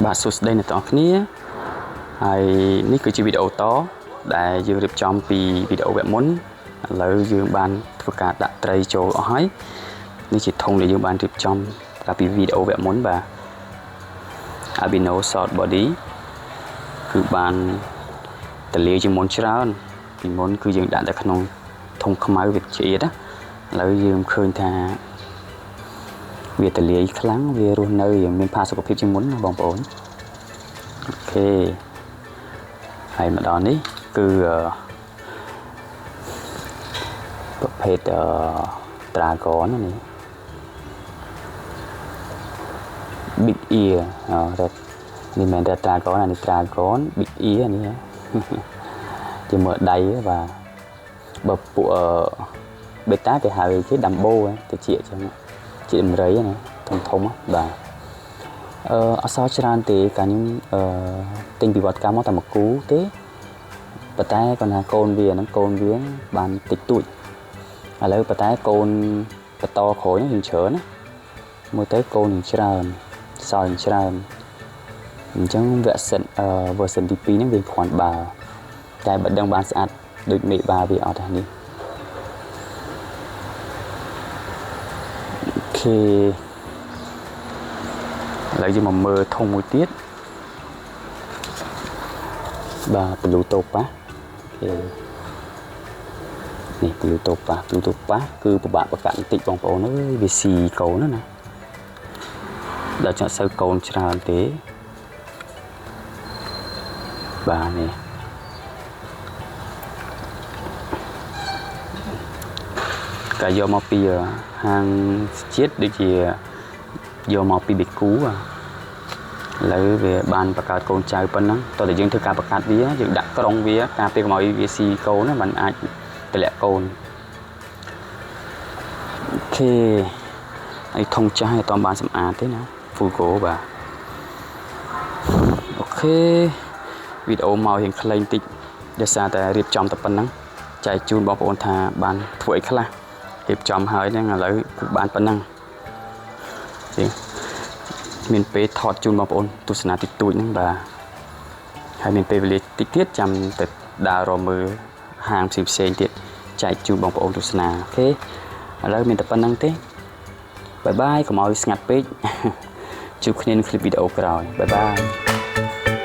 បាទសួស្តីអ្នកទាំងអស់គ្នាហើយនេះគឺជាវីដេអូតដែលយើងរៀបចំពីវីដេអូវគ្គមុនឥឡូវយើងបានធ្វើការដាក់ត្រីចូលអស់ហើយនេះជាធុងដែលយើងបានរៀបចំកាលពីវីដេអូវគ្គមុនបាទ Albino Short Body គឺបានតលាជាងមុនច្រើនពីមុនគឺយើងដាក់តែក្នុងធុងខ្មៅវាជាតិណាឥឡូវយើងឃើញថាវាតលាយខ្លាំងវារស់នៅយ៉ាងមានផាសុកភាពជាងមុនណាបងប្អូនអូខេហើយមកដល់នេះគឺប្រភេទ Dragon នេះ Big Ear Red នេះមិនមែន Red Dragon អានេះ Dragon Big Ear នេះជាមើលដៃបាទបើពួកបេតាគេហៅគេ Dumbo ទៅជាអញ្ចឹងជាដំរីណាធំធំបាទអត់សល់ច្រើនទេកាលខ្ញុំទិញពីវត្តកម្មមកតែមួយគូទេប៉ុន្តែគាត់ថាកូនវាហ្នឹងកូនវាបានតិចតួចឥឡូវប៉ុន្តែកូនបន្តក្រោយហ្នឹងយើងច្រើនណាមើលទៅកូនយើងច្រើនសល់យើងច្រើនអញ្ចឹងវគ្គសិន version ទី2ហ្នឹងវាគ្រាន់បើតែបើដឹងបានស្អាតដូចមេបាវាអត់ទេនេះអូខេឥឡូវយើងមកមើលធុងមួយទៀតបាទ Blue Topaz អូខេនេះ Blue Topaz Blue Topaz គឺពិបាកប្រកាសបន្តិចបងប្អូនអើយវាស៊ីកូនណាដល់ចង់សូវកូនច្រើនទេបាទនេះកាយកមកពីហាងជាតិដូចជាយកមកពីបេគូឥឡូវវាបានបង្កើតកូនចៅប៉ុណ្ណឹងតោះតែយើងធ្វើការបង្កើតវាយើងដាក់ក្រុងវាការពារកុំឲ្យវាស៊ីកូនណាมันអាចតម្លាក់កូនអូខេហើយធុងចាស់ឲ្យអត់បានសម្អាតទេណា Fugo បាទអូខេវីដេអូមករៀងខ្លីបន្តិចដោយសារតែរៀបចំតែប៉ុណ្ណឹងចែកជូនបងប្អូនថាបានធ្វើអីខ្លះរៀបចំហើយហ្នឹងឥឡូវគឺបានប៉ុណ្ណឹងមានពេលថតជូនបងប្អូនទស្សនាតិចតួចហ្នឹងបាទហើយមានពេលវេលាតិចទៀតចាំទៅដើររមើលហាងផ្សេងផ្សេងទៀតចែកជូនបងប្អូនទស្សនាអូខេឥឡូវមានតែប៉ុណ្្នឹងទេបាយបាយកុំឲ្យស្ងាត់ពេកជួបគ្នានៅคลิปវីដេអូក្រោយបាយបាយ។